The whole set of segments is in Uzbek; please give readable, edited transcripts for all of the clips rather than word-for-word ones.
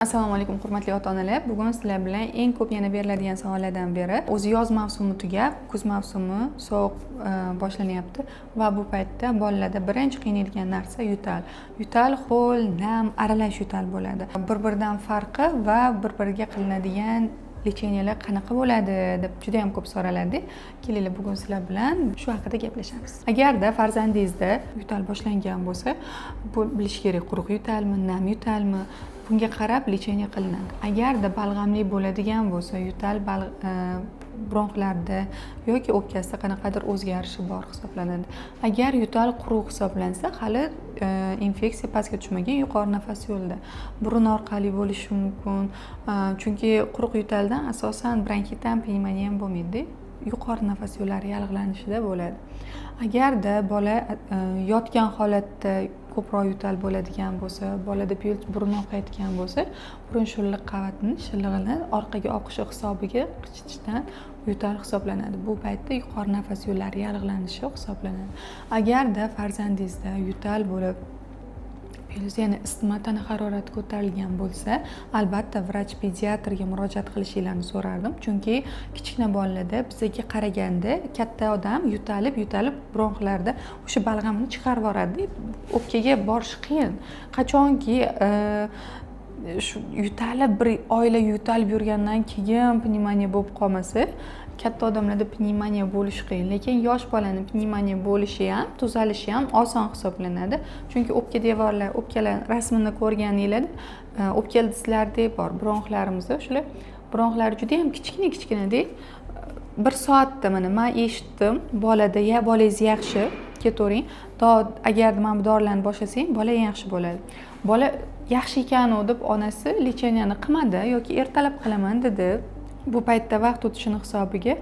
Assalomu alaykum, hurmatli ota onalar. Bugun sizlar bilan eng ko'p yana beriladigan savollardan biri. O'zi yoz mavsumi tugab, kuz mavsumi sovuq boshlanyapti va bu paytda bolalarda birinchi qiynaydigan narsa yo'tal. Yo'tal ho'l, nam, aralash yo'tal bo'ladi. Bir biridan farqi va bir biriga qilinadigan лечения lar qanaqa bo'ladi, deb juda yam ko'p so'raladi. Kelinglar, bugun sizlar bilan shu haqida gaplashamiz. Agarda farzandingizda yo'tal boshlangan bo'lsa, bu bilish kerak: quruq yo'talmi, nam yo'talmi, bunga qarab лечение qilinadi. Agarda balg'amli bo'ladigan bo'lsa yo'tal, bronxlarda yoki o'pkasida qanaqadir o'zgarishi bor hisoblanadi. Agar yo'tal quruq hisoblansa, hali infeksiya pastga tushmagan, yuqori nafas yo'lida, burun orqali bo'lishi mumkin, chunki quruq yo'taldan asosan bronxit ham, pnevmoniya ham bo'lmaydida, yuqori nafas yo'llari yallig'lanishida bo'ladi. Agarda bola yotgan holatda ko'proq yo'tal bo'ladigan bo'lsa, bolada burun oqayotgan bo'lsa, burun shilliq qavatini shillig'ini orqaga oqishi hisobiga qichitishdan yo'tal hisoblanadi. Bu paytda yuqori nafas yo'llari yallig'lanishi hisoblanadi. Agarda farzandingizda yo'tal bo'lib, ya'ni isitma, tana harorati ko'tarilgan bo'lsa, albatta vrach pediatrga murojaat qilishinglarni so'rardim, chunki kichkina bolalarda bizaga qaraganda katta odam yo'talib yo'talib bronxlarda o'sha balg'amini chiqarib yuboradi, o'pkaga borishi qiyin. Qachonki shu yo'talib, bir oylar yo'talib yurgandan keyin pnevmoniya bo'lib qolmasa, katta odamlarda pnevmoniya bo'lishi qiyin. Lekin yosh bolani pnevmoniya bo'lishi ham, tuzalishi ham oson hisoblanadi, chunki o'pka devorlari, o'pkalar rasmini ko'rganinglarda o'pka ildizlardek bor bronxlarimizda. Shular bronxlari juda yam kichkina kichkinada. Bir soatda, mana man eshitdim, bolada: "Ya, bolangiz yaxshi, ketavering, agar mana bu dorilarni boshlasang, bola yaxshi bo'ladi". Bola yaxshi ekanu deb onasi лечения ni qilmadi yoki ertalab qilaman dedi. Bu paytda vaqt o'tishini hisobiga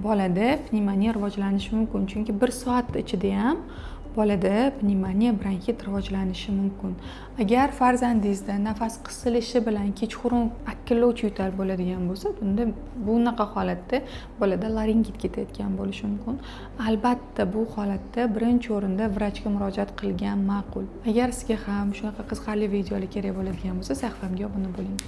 bolada pnevmoniya rivojlanishi mumkin, chunki bir soat ichida ham bolada pnevmoniya, bronxit rivojlanishi mumkin. Agar farzandingizda nafas qisilishi bilan kechqurun akillovchi yo'tal bo'ladigan bo'lsa, bunda, bunaqa holatda bolada laringit ketayotgan bo'lishi mumkin. Albatta bu holatda birinchi o'rinda vrachga murojaat qilgan ma'qul. Agar sizga ham shunaqa qiziqarli videolar kerak bo'ladigan bo'lsa, sahifamga obuna bo'ling.